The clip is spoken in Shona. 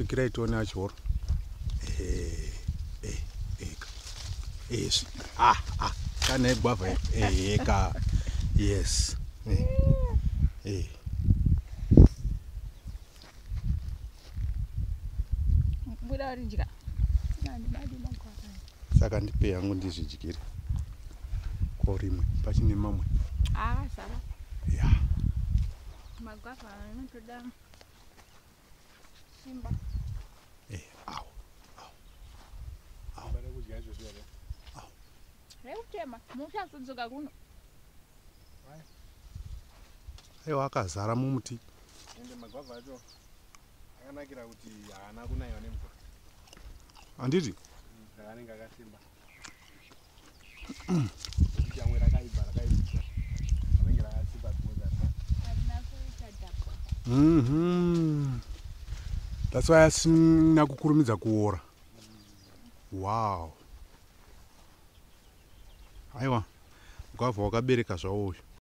Svikirai tione achiora. Eka. Ah ah. Kana gwavha eka. Yes. Buda ridya. Saka ndipe yangu ndizvidyire. Ko rimwe pachine mamwe. Ah, sara. Ya. Magwavha anotoda simba. Au. Au. Au. Au. Rekutema, muchazodzoka kuno. Aiwa akazara mumuti. Ende magwavha acho akanakira kuti haana kunaiwa nemvura. Handiti? Saka anenge akasimba. Kuti amwe rakaibva rakaibva. Anenge rakasimba because harina kuita dhakwa. That's why asina kukurumidza kuora. Wow. Aiwa, gwavha wakabereka zvawo uyu.